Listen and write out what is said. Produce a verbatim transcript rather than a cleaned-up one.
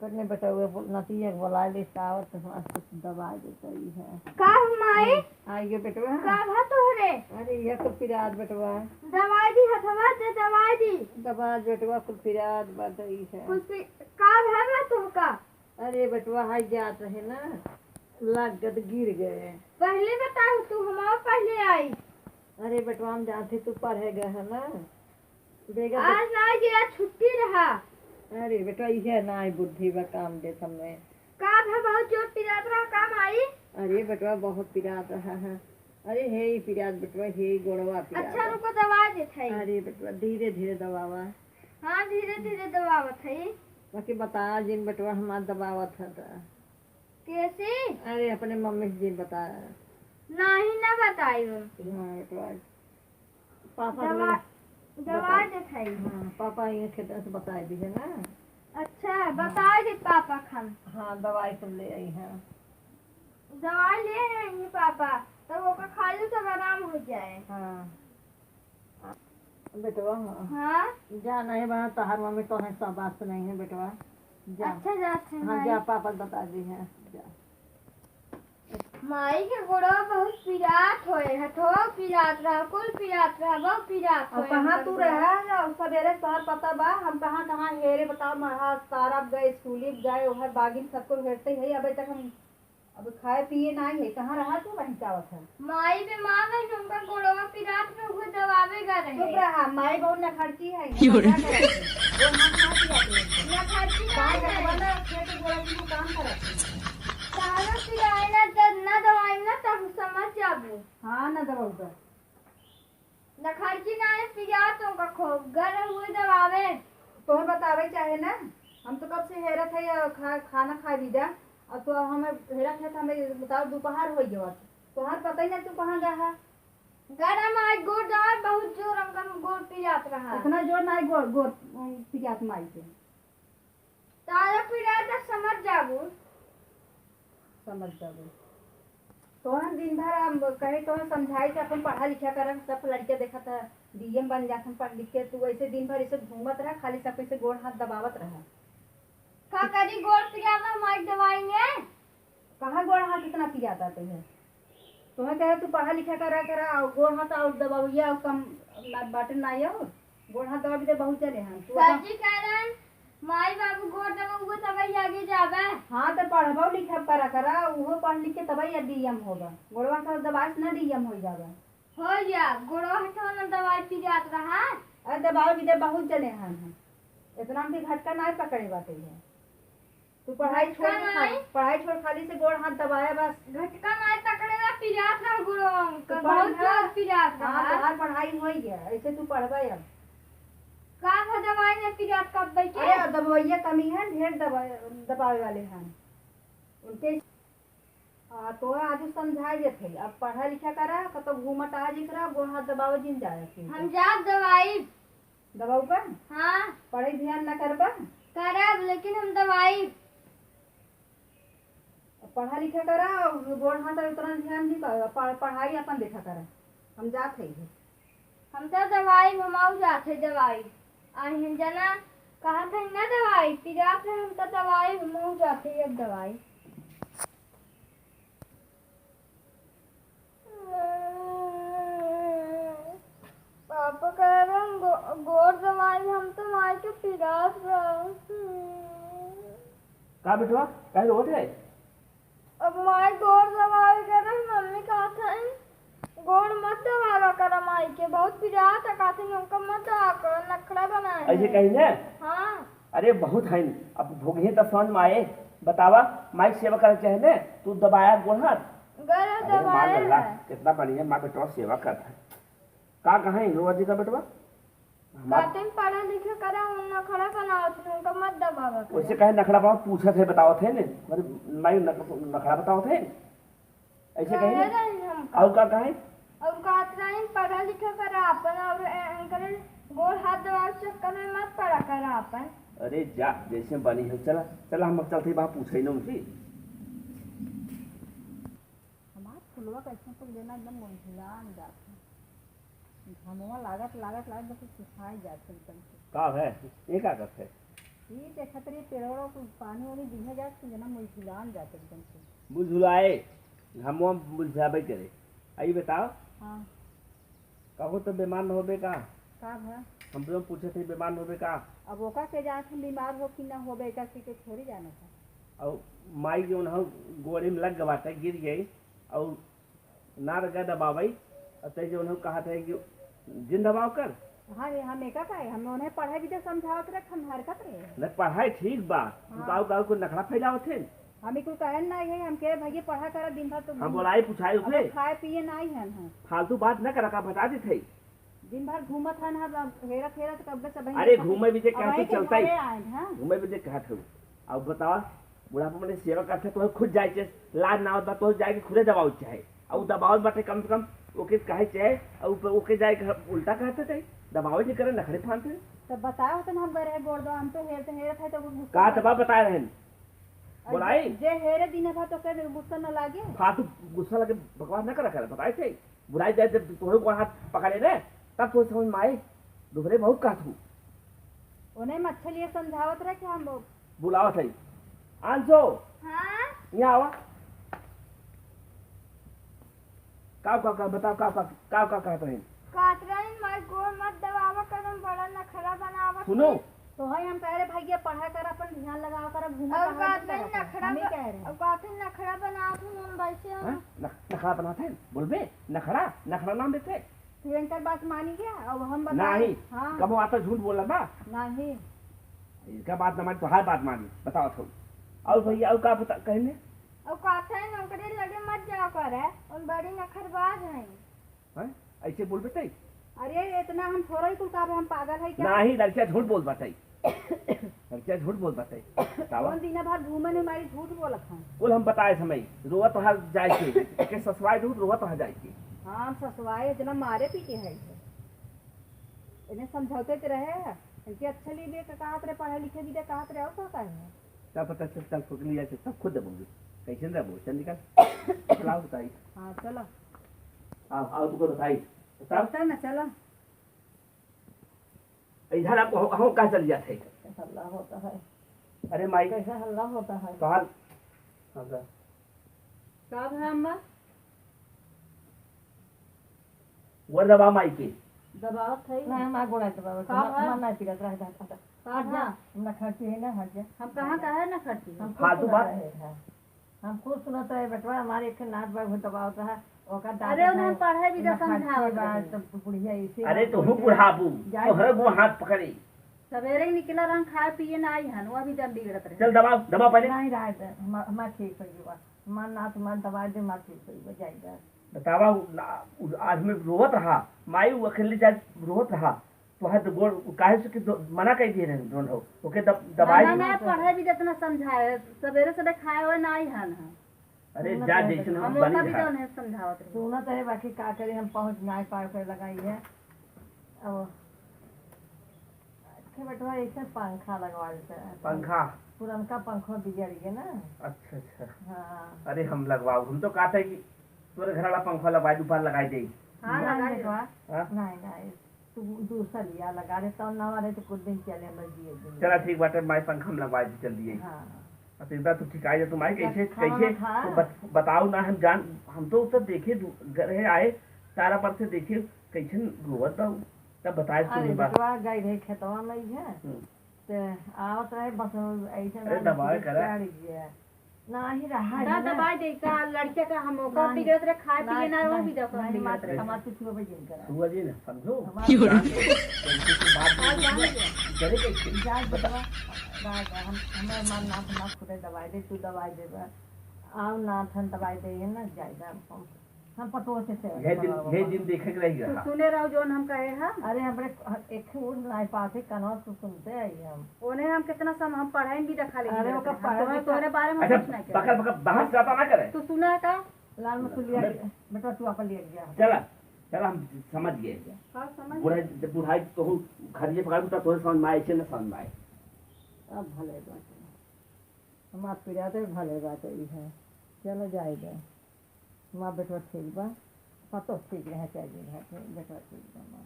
करने बेटवा, नतिया के बोला ले, आवत हमार कुछ दवाई देता ही है। का हो माई? आइए बेटवा। का भा तोहरे? अरे, यह कुल पिरात बेटवा। दवाई दी हथवा दे, दवाई दी। दवाई बेटवा, कुल पिरात बताई है। कुल पि-, का भा बा तोहका? अरे बेटवा, हाई जात रहे ना, लागत गिर गए। पहले बताओ तू, हम और पहले आई। अरे बेटवा, हम जानते तू पढ़े गए है ना, बेगा आज ना गया, छुट्टी रहा। अरे बेटवा, इहे नाई बुद्धि बा काम देत हमें। का भा बहुत जोर पिरात रहा का माई? अरे बेटवा, बहुत पिरात रहा है। अरे हे ई पिरात बेटवा, हे ई गोड़वा पिरात अच्छा, बा। रुको, दवाई देत है। अरे बेटवा, धीरे धीरे दबावा। हाँ, धीरे धीरे दबावत है। बाकी बता जिन बेटवा, हमार दबावत है त। कैसे? अरे अपने मम्मी से जिन बता। नहीं ना बताई। हाँ बेटवा, पापा दवा-, के दवाई बता। देखाई। हाँ, पापा ये खेत से बताई दी है ना। अच्छा, हाँ। बताई दे पापा खान। हाँ, दवाई तो ले आई है। दवाई ले आई है पापा, तब ओका खा लू तब आराम हो जाए। हाँ। बेटवा, हाँ। हाँ? जा नहीं बा, तहार मम्मी तो है, सब बात नहीं है बेटवा। जा। अच्छा, जा, अच्छा, हाँ, माई। जा, पापा बता दी है। जा। माई के गोड़वा बहुत पिरात होए, हथवा पिरात रहा, कुल पिरात रहा, बहुत पिरात अब होए कहाँ हमर तू गोड़वा। रहा है? अब सवेरे से तोहार पता बा, हम कहाँ कहाँ हेरे बताओ, महा सारा गए, स्कूली गए, ओहर बागिन सबको हेरते है, अबे तक हम, अब खाए पिए नाई है, कहाँ रहा तू वहीं जावत है? माई बीमार रही, उनका गोड़वा पिरात में उहे दबावे गा रहे। चुप रहा, माई बहुत नखरची है, क्यों रे? क्या करे? वो हाथ ना पिरात है। नखरची ना बाहर है। बना, खेत गोड़ा की काम करत है। तारो पिराए ना, जब ना दवाई ना, तब समझ जाबू। हाँ, ना दबाऊ का। नखरची ना है, पिरात उनका खूब, गरम हुए दबावे। तोहर बतावे चाहे ना, हम तो कब से हेरत है या खा-, खाना खाए भी जा, और तो हमें हेरत है तो हमें बताओ, दोपहर हो गया, तोहर पता ही ना तू कहाँ गया है। गरम आज गोड़ दबाए, बहुत जोर अंकल गोड़ पिरात रहा। इतना जोर ना गोड़, गोड़, उम, पिरात माई के। तारा पिरात समझ जाबू। समझ जाबू। तोहन दिन भर हम कहे, तोहन समझाई कि अपन पढ़ा लिखा कर, सब लड़के देखा था, डीएम बन जाथन पढ़ लिख के, तू ऐसे दिन भर ऐसे घूमत रहा, खाली सब ऐसे गोड़ हाथ दबावत रहा। का करी, गोड़ पिरात माई दवाई में? कहाँ गोड़ हाथ इतना पिरात आते हैं? तुम्हें कहे तू पढ़ा लिखा करा करा, और गोड़ हाथ और दबावैया और कम ना बाटे ना आयो। गोड़ हाथ दबा भी तो बहुत जने हैं। तू सर अपन जी कह रहे हैं, माई बाबू गोड़ दबावे तबे आगे जाबे। हाँ, तो पढ़बो लिखब करा करा, उहो पढ़ लिख के तबे या डीएम होगा। गोड़वा का दबाई से ना डीएम हो जाबे। हो जा, गोड़वा हथवा ना दवाई पिरात रहा। अरे दबावे भी तो बहुत जने हैं, इतना भी घटका ना पकड़े बाटे है। तू पढ़ाई छोड़ घटका के खा-, नाई। पढ़ाई छोड़, खाली से गोड़ हाथ दबाया बस। घटका नाई पकड़ेला, पिरात रहा गुरु अंकल, तो पढ़ बहुत ना। जोर पिरात हाँ, रहा। तोहार पढ़ाई होई गया, ऐसे तू पढ़बे अब। का भा दवाई में पिरात कब बैठे? अरे, दवाइया कमी है, ढेर दवा-, दबावे वाले हैं उनके। हाँ, तो आज समझाए देत है, अब पढ़ा लिखा करा, कतो घूमत आ जिकरा, गोड़ हाथ दबावे जिन जाए फिर। हम जाब दवाई। दबाऊ का? हाँ। पढ़ाई ध्यान ना करबा? करब, लेकिन हम दवाई। पढ़ा लिखा करा, गोड़ हाथ उतना ध्यान नहीं कर, पढ़-, पढ़ाई अपन देखा करा। हम जात है। हम तो दवाई, हम आऊ जात है दवाई। आ हम जना कहा था ना दवाई, पिरात है हम तो दवाई, हम आऊ जात है अब दवाई। पापा कह रहे हैं, "गो-, गोड़ दबाई, हम तो माई के पिरात रहा।" का बेटवा, काहे रोवत है? अब माई गोड़ दबावे कह रहे, मम्मी कहत है, "गोड़ मत दबावा करा माई के, बहुत पिरात है," कहत है, "उनका मत दबावा करा, नखड़ा बनाए ऐसे हैं।" कही ना? हाँ। अरे बहुत है, अब भोगिहे तब समझ में आए। बतावा, माई सेवा करे चाहे ने, तू दबाया गोड़ हाथ। गला अरे माँ दबाया लल्ला, है। कितना बढ़िया माँ बेटवा सेवा करता है। का कहा है रोआ जी का बेटवा? हमार कहते हैं पढ़ा लिखा करा, उन नखड़ा बनावत हैं, उनका मत दबावा करा। वैसे कहे नखड़ा बनावत, पूछत है, बतावत है ने, अरे माई नख-, नखड़ा बतावत है। ऐसे कहे कहे ना? रही हमका। और का कहे? और कहत रही पढ़ा लिखा करा अपन, और ए-, इनकर गोड़ हाथ दबावे चक्कर में मत पड़ा करा अपन। अरे जा, जैसे बनी हो, चला, चला, हम अब चलते हैं, वहाँ पूछे ना उनसे। हमार फुलवा कैसे तो लेना एकदम मुरझान जात है। घमवा लागत, लागत, लागत बस सुखाई जात है एकदम से। का है? ये का करत है? ई देखत रही पेड़वा को पानी वानी दिहे जात, तो जना मुरझुलान जात एकदम से। मुरझुलाए, घमवा मुरझाबे करे। आई बताओ, हाँ। कहो तो बीमार न होबे का? का भा? हम तो पूछत हई, बीमार न होबे का? अब ओका के जात हम बीमार हो कि ना होबे, एका के, के थोड़ी जानत है। और माई जौन हौ गोड़े में लग गवा था, गिर गई, और ना रगा दबावई, और तै जौन हौ कहत है कि जिन दबाव कर। हाँ रे, हम एका का है, हम उन्हें पढ़े भी तो समझावत रहे, हम हरकत रहे। न पढ़ाई ठीक बा, हाँ। गाँव गाँव को नखड़ा फैलावत है। हम ई कुल कहन नाई है, हम के भैया पढ़ा करा दिन भर तो हम बोलाई पुछाई अब उठे। खाए पिए नाई है हम। फालतू बात न करा का बता देत है। दिन भर घूमत है ना, अब हेरत हेरत कब से बहिन अरे के घूमे भी जे अब कहत वहीं के चलता ही। घरे आए हैं। घूमे भी जे कहत हूँ। अब बतावा, बुढ़ापा में सेवा करते तो खुद जाए के, लाज ना होता तो जाए के खुदे दबाव चाहे। अब दबाव बाटे कम से कम, ओके कहे चाहे, अब ऊपर ओके जाए के उल्टा कहते थे, दबाव नहीं करे, नखरे फानते। तो बताओ तो हम गए रहे गोड़ दो, हम तो हेरते हेरत है तो गुस्सा का लगे। दबाव बताए रहन? और बोलाई? जे, जे हेरे दिन भा तो के गुस्सा न लागे? फालतू गुस्सा लगे, बकवास न करा करे, बताए थे। बुढ़ाई जाए जब तोहरे को हाथ पकड़े ने, तब तो समझ में आए। दोहरे बहुत कहत हूँ। उन्हें मच्छर लिए समझावत रहे कि हम बुलावत है। आंसो, हाँ? यहाँ आवा। का, का, का, बताओ, का, का, का, का कहत रहे? कहत रहे, "माई गोड़ मत दबावा करम, बड़ा नखरा बनावत सुनो। है।" तो है हम कह रहे, "भैया पढ़ा कर, अपन ध्यान लगावा कर, घूमा और कहाँ बात नहीं, नखरा हम ही ब-, कह रहे हैं।" और बात नहीं, नखरा बनावत हूँ, हम वैसे हम हाँ? नख-, नखरा बनाते हैं, बोलबे, नखरा, नखरा नाम देते हैं। तू इनकर बात मानी क्या? अब हम बताएं। नहीं, हाँ। कबो आता झूठ बोला ना। नहीं। इनका बात ना मानी, तो हर बात मानी, बताओ तो। और भैया, और का बता, कहने? और कहते हैं, "नौकरी लगे मत जाओ करे, उन बड़ी नखरबाज हैं।" हैं? ऐसे बोल बेटे? अरे, इतना हम थोड़ा ही कुल का, हम पागल है क्या? नहीं, लड़किया झूठ बोल बाटे। लड़किया झूठ बोल बाटे। बतावा। कौन दिन भर घूमे में हमारी झूठ बोलत हैं? कुल हम बताए समय, रोवत वहाँ जाए के, के ससुराए झूठ, रोवत वहाँ जाए के। हाँ, हम ससुराए इतना मारे पीटे है इसे। इन्हें समझौते तो रहे हैं, इनके अच्छे लिए भी कहत रहे, पढ़े लिखे भी दे कहत रहे, और क्या कहे हैं? सब पता चल, चल, फुकली जाए, सब खुद दबोगे। कैसे न दबो, चल निकल। चलाओ बताई। हाँ, चलो। आओ, आओ, तुमको बताई। बताओ। चलता है ना, चलो। इधर आपको हो, हो, कहाँ चल जाते हैं? हल्ला होता है। अरे माई। कैसे हल्ला होता है? बाहर। हाँ, सर। का भा अम्मा? वो दबा माई के। दबावत है। नहीं, हमार गोड़ा दबावत है। का भा? हमार ना पीड़त रहे, हट जा। का भा? हट जा। हम ना खर्ची है ना, हट जा। हम कहाँ का है ना खर्ची? हम फालतू खुद बात। सुनत रहे हैं। हम खुद सुनत रहे, बेटवा, हमारे एक नाथ बाबू दबावत रहा, ओका दादा अरे, उन्हें हम पढ़े भी तो ना खर्ची समझावत बा, रहे। तब तो बुढ़िया ऐसे अरे, ना तो हूँ बोलते। बुढ़ाबू, जाए तोहरे दो। को हाथ पकड़े। सवेरे ही निकला रहन, खाए पिए ना आई हन, वो अभी दम बिगड़त रहे। चल दबाओ, दबाओ पहले। नहीं रहे दे, हमार, हमार ठीक हो गया। हमार नाथ, हमार दबाई दे, हमार ठीक होई, जाई जा। बतावा, उ ना, उ आदमी रोवत रहा, माई उ अकेले जाए रोवत रहा, तो है तो गोड़, काहे से कि दो, मना कर दिए रहे दोनों, ओके दब-, दबाई ना, दे। ना, पढ़े भी जितना समझाए, सवेरे से खाए हुए ना आई हन, हाँ। अरे, सुनत जा, है जैसे बेटवा। हम बनी ओका भी रहा। जौन है समझावत रही। सुनत है, बाकी का करी, हम पहुँच ना पाए, ओकरे लगाई है। अब के बेटवा, ऐसे पंखा लगवा देते हैं। पंखा? पुरनका पंखा बिगड़ गया ना। अच्छा, अच्छा। हाँ। अरे, हम लगवाओ, हम तो कहते हैं कि तोरे घर वाला पंखा लगवा दे, ऊपर लगाई दे। हाँ, नहीं, लगाई दे। बेटवा, हाँ? नहीं, नहीं, तू दूसरा लिया लगा दे, तो ना वाले तो कुछ दिन चले, बस दिए दिन। चला, ठीक बाटे, माई पंखा हम लगवा दे, चल दिए। हाँ। अब एक बार तू ठिकाई जा, तू माई कैसे, खाना कैसे, खा। तू बत-, बताओ ना, हम जान, हम तो उतर देखे, दू-, घर है आए, तारा पर से देखे, कैसे रोवत बा, तब बताए अरे, सुनी बा। बेटवा गई रही खेतवा में ही है। हम्म। ते आवत रहे, बस ऐसे अरे, ना दबाए निकले, करा। चढ़ गया। नाही रहा ना है ना। दबाए दे का, लड़के का हम ओका नहीं, बिगड़त रहे, खाए पिए नहीं, ना, वो नहीं, भी दखल नहीं, बिगड़त मत, रहे। मत छुआ बे जिन करा। छुआ जी ना, समझो। हमारे क्यों रे? बात और जान लिया। करे कैसे? जान बतवा, बात हम, हमें मन ना, ना खुदे दबाए दे, तू दबाए दे बा। आओ ना, थन दबाए दे, ये ना जाए, हम हम पतोह से सेवा हे दिन, करवावा हे बा। दिन देखे के रही तू रहा। सुने रहो जौन हम कहे हम। अरे, हमरे एक फूल नाई पाते, कनवा से सुनते आई हम। ओने हम कितना सम-, हम पढ़ाई भी देखा लेंगे अरे, ओकर हम पढ़ाई तोहरे, लिखा तोहरे बारे में अच्छा, कुछ ना बकर, कहे। बकर, बहस ज्यादा ना करे। तू सुना का? लाल मसूलिया हमरे के, बेटा, तू अपन लिया गया। चला, चला, हम समझ गए। का समझ? बुढ़ाई, जब बुढ़ाई तो हूँ, घर ये पकड़, तो तोहरे समझ में आए, इसे न समझ में आए। अब भले बात है। हमार पीड़ा तो भले बात है, ई है। चलो जाए दे। हमार बेटवा ठीक बा, पतो ठीक रहे, चाहे जे रहे, बेटवा ठीक बा हमार।